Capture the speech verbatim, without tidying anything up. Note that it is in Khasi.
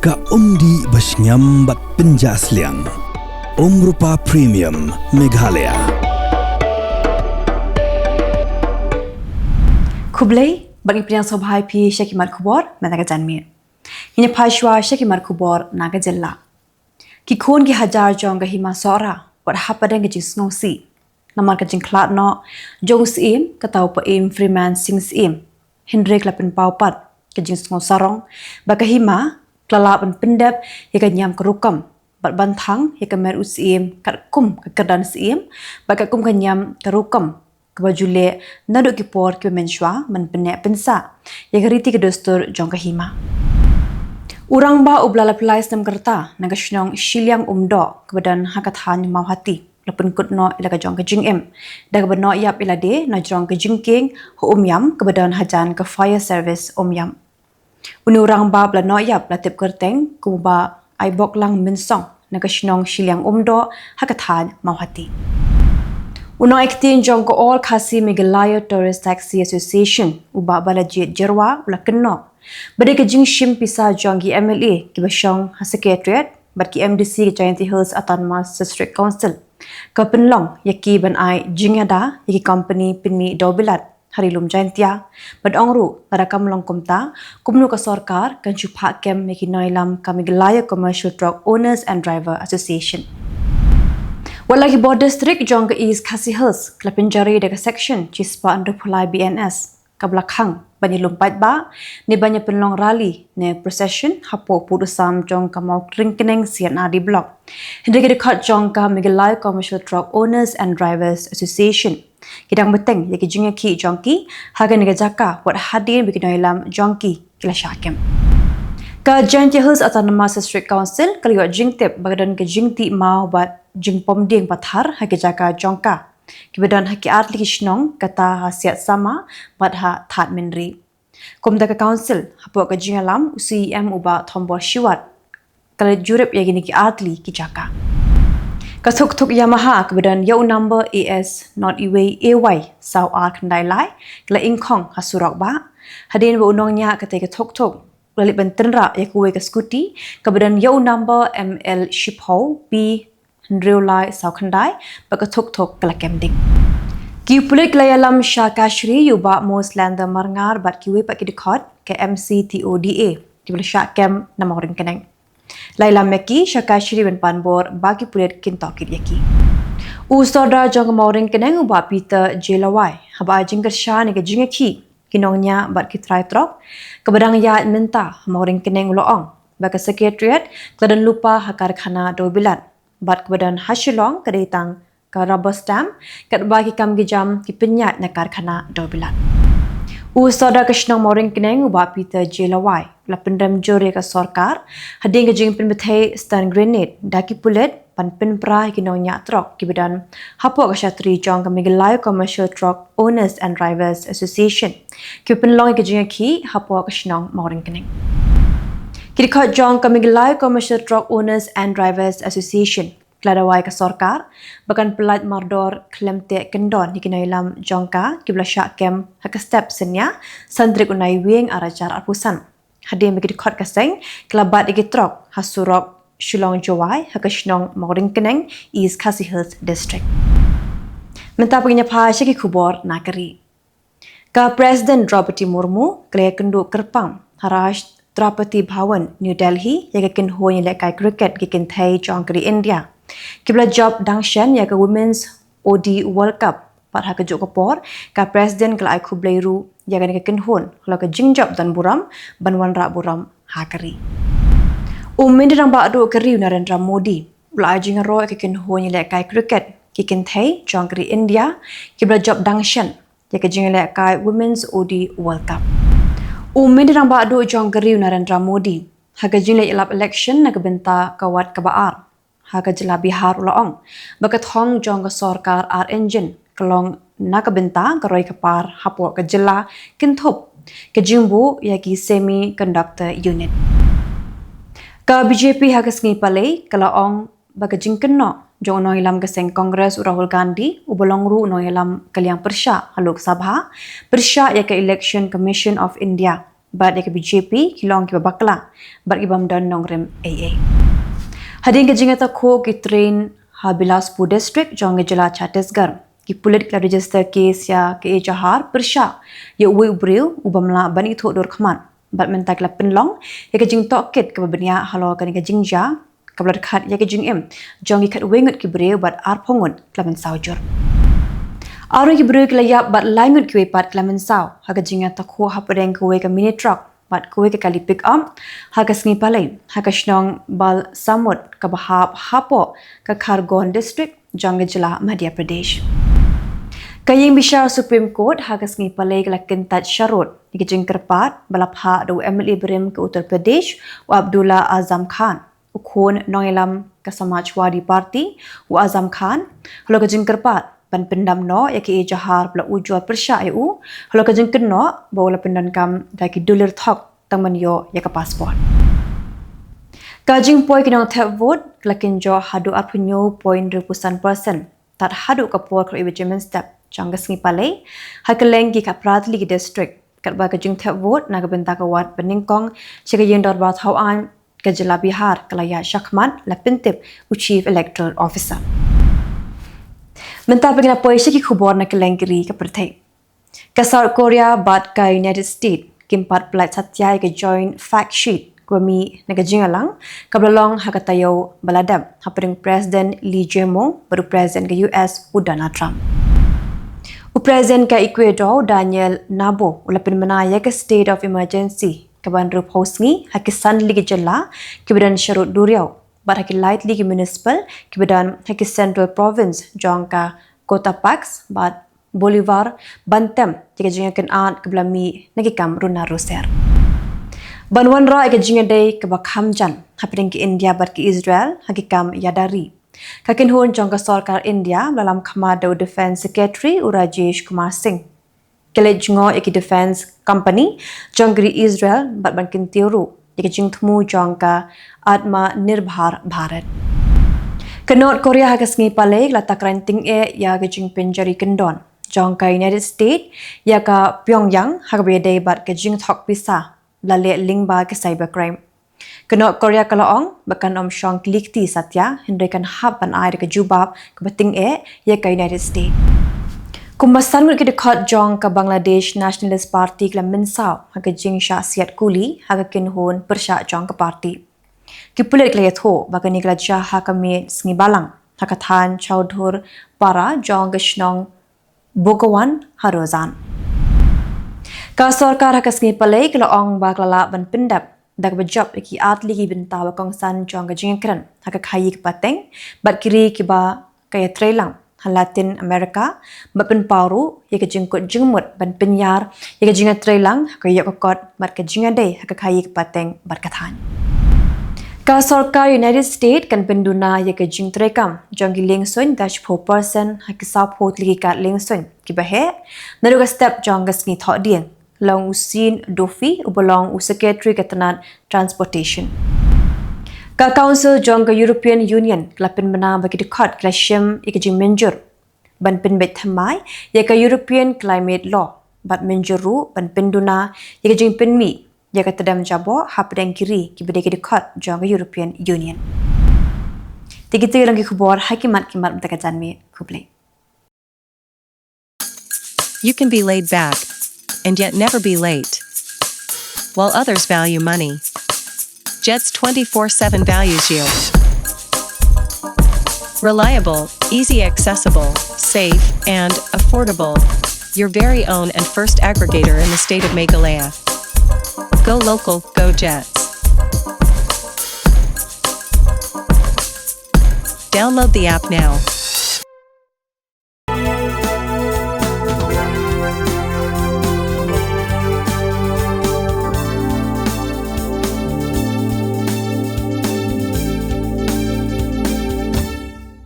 Ka umdih ba shngiam bad pynjah sliang. Umrupa Premium Meghalaya. Khublei, bad ngi pdiang sngewbha ïa phi sha ki mat khubor mynta ka janmiet. Ngin ïa phai shuwa sha ki mat khubor na ka jylla. Ki khun ki hajar jong ka Hima Sohra wat hap hadien ka jingsngewsih namar ka jingkhlad noh jong u Syiem, kata u Paiem Freeman Sing Syiem. Hynrei ka la pynpaw pat ka jingsngew sarong ba ka hima ka la lah ban pyndep ïa ka niam ka rukom bad ban thang ïa ka met u Syiem katkum ka kyrdan Syiem bad katkum ka niam ka rukom kaba ju leh naduh ki por kiba mynshwa ban pynneh pynsah ïa ka riti ka dustur jong ka hima. U rangbah uba la pynlait snem ka rta na ka shnong Shiliang Umdoh kaba don ha ka thaiñ Mawhati la pynkut noh ïa la ka jong ka jingim da kaba noh ïap ïa lade na jrong ka jingkieng ha Umiam kaba don hajan ka Fire Service Umiam. Une u rangbah ba la noh ïap la tip kyrteng kum u Bah Aiboklang Mynsong na ka shnong Shiliang Umdoh ha ka thaiñ Mawhati. U nongaiktien jong ka All Khasi Meghalaya Tourist Taxi Association, u Bah Balajied Jyrwa, u la kynnoh ba dei ka jingshim pisa jong ki M L A kiba shong ha Secretariat bad ki M D C ka Jaintia Hills Autonomous District Council ka pynlong ïa ki ban ai jingïada ïa ki kompani pynmih dewbilat ha Ri Lum Jaintia, bad ong ruh lada kam long kumta, kumno ka sorkar kan shu phah kem ïa ki nongïalam ka Meghalaya Commercial Truck Owners and Driver Association. Wat la ki bor district jong ka East Khasi Hills ka la pynjari da ka section shispah hynriewphew lai B N S kaba la khang ban ïalum paidbah ne ban ïa pynlong rally ne procession hapoh pud u sam jong ka Mawryngkneng C and R D Block. Hynrei ki dkhot jong ka Meghalaya Commercial Truck Owners and Drivers Association ki dang bteng ïa ki jingïakhih jong ki ha kane ka jaka wat hadien ba ki nongïalam jong ki ki la shah kem. Ka Jaintia Hills Autonomous District Council ka la ïoh jingtip ba ka don ka jingtih maw bad jingpom dieng pathar ha ki jaka jong ka kiba don ha ki artylli ki shnong, kata ha Siatsama bad ha Thadmynri. Kumta ka Council hapoh ka jingïalam u C E M u Bah Thombor Shiwat ka la jurip ïa kine ki artylli ki jaka. Ka thuk thuk Yamaha kaba don ïa u number A S not iwei A Y saw ar khyndai lai ka la ingkhong ha surok bah hadien ba u nongñiah katei ka thuk thuk u la leit ban tynrah ïa kawei ka scooty kaba don ïa u number M L shiphew P hynriew lai saw khyndai bad ka thuk thuk ka la kem ding. Ki pulit ki la ïalam sha kashari ïa u Bah Moslender Marngar bad kiwei pat ki dkhot ka M C T O D A kiba la shah kem na Mawryngkneng. La ïalam ïa ki sha kashari ban pan bor ba ki pulit kin tohkit ïa ki. U Sordar jong ka Mawryngkneng u Bah Peter J Lawai haba ai jingkyrshan ïa ka jingïakhih ki nongñiah bad ki trai trok kaba dang ïaid mynta ha Mawryngkneng u la ong ba ka Secretariat ka la don lypa ha karkhana dewbilat bad kaba don ha Shillong ka dei tang ka rubber stamp, katba ki kam ki jam ki pynïaid na karkhana dewbilat. U Sordar ka shnong Mawryngkneng u Bah Peter J Lawai u la pynrem jur ïa ka sorkar hadien ka jingpynbthei stun grenade da ki pulit ban pynpra ïa ki nongñiah trok kiba don hapoh ka shatri jong ka Meghalaya Commercial Truck Owners and Drivers Association kiba pynlong ïa ka jingïakhih hapoh ka shnong Mawryngkneng. Ki dkhot jong ka Meghalaya Commercial Truck Owners and Drivers Association ka la dawa ïa ka sorkar ba kan pyllait mardor khlem teh kyndon ïa ki nongïalam jong ka kiba la shah kem ha ka step synñia san tarik u Naiwieng ar hajar arphew san hadien ba ki dkhot ka seng ki la bat ïa ki trok ha surok Shillong Jowai ha ka shnong Mawryngkneng, East Khasi Hills District. Mynta pat ngin ïa phai sha ki khubor na ka ri. Ka President Droupadi Murmu ka la ïakynduh kyrpang ha Rashtrapati Bhavan, New Delhi ïa ka kynhun ïalehkai cricket ki kynthei jong ka ri India kiba la jop dang shen ïa ka Women's O D World Cup. Bad ha kajuh ka por ka President ka la ai khublei ruh ïa kane ka kynhun halor ka jingjop don burom ban wanrah burom ha ka ri. U Mynder Rangbah Duh ka ri u Narendra Modi u la ai jingïaroh ïa ka kynhun ïalehkai cricket ki kynthei jong ka ri India kiba la jop dang shen ïa ka jingïalehkai Women's O D World Cup. U Mynder Rangbah Duh jong ka ri u Narendra Modi ha ka jingleit ïalap election na ka bynta ka wat kaba ar ha ka jylla Bihar u la ong ba ka thong jong ka sorkar ar engine ka long na ka bynta ka roi ka par hapoh ka jylla kynthup ka jingbuh ïa ki semiconductor unit. Ka B J P ha ka sngi Palei ka la ong ba ka jingkynnoh jong u nongïalam ka seng Congress u Rahul Gandhi uba long ruh u nongïalam ka liang pyrshah ha Lok Sabha pyrshah ïa ka Election Commission of India bad ïa ka B J P ki long kiba bakla bad ki bym don nongrim ei ei. Hadien ka jingïatakhuh ki train ha Bilaspur District jong ka jylla Chhattisgarh, ki pulit ki la register case ïa ka ejahar pyrshah ïa uwei u briew u bym lah ban ithuh dur khmat bad mynta ki la pynlong ïa ka jingtohkit kaba bniah halor kane ka jingjia kaba la dkhat ïa ka jingim jong ki khatwei ngut ki briew bad arphew ngut ki la mynsaw jur. Arngut ki briew ki la ïap bad lai ngut kiwei pat ki la mynsaw ha ka jingïatakhuh hapdeng kawei ka mini truck bad kawei ka kali pick up ha ka sngi Palei ha ka shnong Balsamut kaba hap hapoh ka Khargone District jong ka jylla Madhya Pradesh. Ka ïingbishar Supreme Court ha ka sngi Palei ka la kyntait sharud ïa ka jingkyrpad ba la phah da u M L A barim ka Uttar Pradesh u Abdullah Azam Khan, u khun nongïalam ka Samajwadi Party u Azam Khan, halor ka jingkyrpad ban pyndam noh ïa ka ejahar ba la ujor pyrshah ïa u halor ka jingkynnoh ba u la pyndonkam da ki dulir thok tang ban ïoh ïa ka passport. Ka jingpoi ki nongthep vote ka la kynjoh haduh arphew hynñiew point hynriewphew san percent tad haduh ka por khatwei baje mynstep jong ka sngi Palei ha kylleng ki khatphra tylli ki district, katba ka jingthep vote na ka bynta ka wad banyngkong sha ka ïing dorbar thaw aiñ ka jylla Bihar ka la ïaid shakhmat, la pyntip u Chief Electoral Officer. Mynta pat ngin ïa poi sha ki khubor na kylleng ki ri ka pyrthei. Ka South Korea bad ka United States kim pat pyllait satia ïa ka joint fact sheet kaba mih na ka jingïalang kaba la long ha ka taïew ba la dep hapdeng President Lee Jae-myung bad u President ka U S u Donald Trump. U President ka Ecuador Daniel Noboa u la pynbna ïa ka state of emergency kaba hynriewphew sngi ha ki san tylli ki jylla kiba don sharud duriaw bad ha ki lai tylli ki municipal kiba don ha ki central province jong ka Cotopaxi bad Bolívar ban tem ïa ka jingïakynad kaba la mih na ki kam runar ruser. Ban wanrah ïa ka jingïadei kaba kham jan hapdeng ka India bad ka Israel ha ki kam ïada ri, ka kynhun jong ka sorkar India ba la lam khmat da u Defence Secretary u Rajesh Kumar Singh, ka leit jngoh ïa ki defence company jong ka ri Israel bad ban kyntiew ruh ïa ka jingthmu jong ka Atmanirbhar Bharat. Ka North Korea ha ka sngi Palei ka la takren tyngeh ïa ka jingpynjari kyndon jong ka United States ïa ka Pyongyang ha kaba ïadei bad ka jingthok pisa ba la leh lyngba ka cybercrime. Ka North Korea ka la ong ba kan ym shong kli kti satia hynrei kan hap ban ai da ka jubab kaba tyngeh ïa ka United States. Kumba san ngut ki dkhot jong ka Bangladesh Nationalist Party ki la mynsaw ha ka jingshah siat kuli ha ka kynhun pyrshah jong ka party. Ki pulit ki la ïathuh ba kane ka la jia ha ka miet sngi Balang ha ka thaiñ Chowdhury Para jong ka shnong Bhogwan Harojan. Ka sorkar ha ka sngi Palei ka la ong ba ka la lah ban pyndep da kaba jop ïa ki ar tylli ki bynta ba kongsan jong ka jingïakren ha ka khaïi ka pateng bad ki ri kiba ka ïatreilang ha Latin America bad pynpaw ruh ïa ka jingkut jingmut ban pynïar ïa ka jingïatreilang ha ka ïoh ka kot bad ka jingïadei ha ka khaïi ka pateng bad ka thaiñ. Ka sorkar United States kan pynduna ïa ka jingtreikam jong ki liengsuiñ da shiphew percent ha ki sawphew tylli ki kad liengsuiñ kiba heh naduh ka step jong ka sngi Thohdieng, long u Sean Duffy uba long u Secretary ka tnat Transportation. Ka Council jong ka European Union ka la pynbna ba ki dkhot ki la shim ïa ka jingmynjur ban pynbeit thymmai ïa ka European Climate Law bad mynjur ruh ban pynduna ïa ka jingpynmih ïa ka tdem jaboh hapdeng ki ri kiba dei ki dkhot jong ka European Union. Te kita ki long ki khubor ha ki mat ki mat mynta ka janmiet. Khublei. You can be laid back and yet never be late, while others value money. Jets twenty-four seven values you. Reliable, easy accessible, safe, and affordable. Your very own and first aggregator in the state of Meghalaya. Go local, go Jets. Download the app now.